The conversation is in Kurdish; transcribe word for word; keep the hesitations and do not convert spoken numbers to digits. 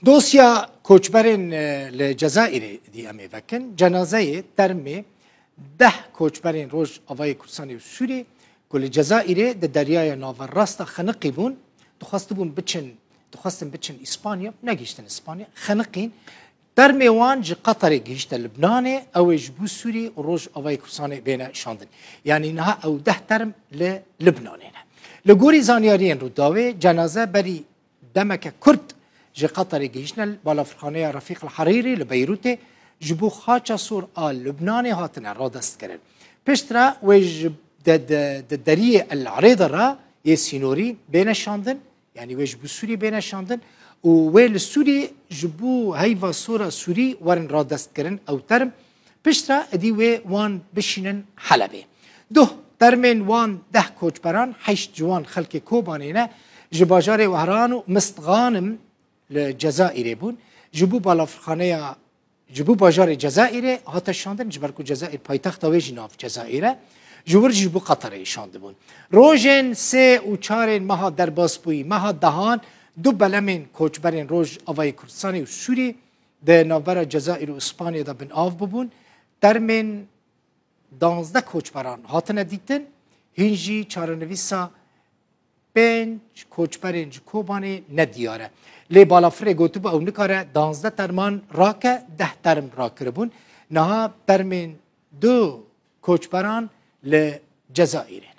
Dosya koçberên e, li Cezayirê dî em ê vekin. Cenazeyê termê deh koçberên Rojavayê Kurdistanê û Sûriyê ku li Cezayirê di Deryaya Naverasta xeniqî bûn, dixwestibûn biçin, dixwestin biçin Îspanya, negihiştin Îspanya, xeniqîn. Termê wan ji Qatarê gihişte Libnanê, ew ê ji bo Sûriyê û Rojavayê Kurdistanê bêne şandin. Yanî niha ew deh term li Libnanê ne. Li gorî zanyariyên Rûdawê, cenaze berî demeke kurt ji Qatarê gihiştine balafirxaneya Refîq el Herîrî li Beyrûtê, ji bo Xaça Sor a Lubnanê hatine radestkirin. Piştre wê ji de, de, de deriyê El Arêda re yê sînorî bêne şandin, yanî wê ji bo Sûrî bêne şandin û wê li Sûrî ji bo heyva sora Sûrî werin radestkirin ew term. Piştre êdî wê wan bişînin Helebê. Duh termên wan deh koçberan, heşt ji wan xelkê Kobanê ne, ji bajarê Wehran û Mistxanim li Cezayirê bûn. Ji bo balafirxaneya, ji bo bajarê Cezayirê hate şandin, ji ber ku Cezayir paytexta wê jî nav Cezayir e. Ji wir jî ji bo Qatarê şandibûn. Rojên sê û çarên meha derbasbûyî, meha dehan, du belemên koçberên Rojavayê Kurdistanê û Sûrî di navbera Cezayir û Îspanyê de bin av bibûn. Termên danzdeh koçberan hatine dîtin, hîn jî çarenivîsa pênc koçberên ji Kobanê nediyar e. Lê balafirê gotibû ew nikare danzdeh terman rake, deh term rakiribûn. Niha termên du koçberan li Cezayirê.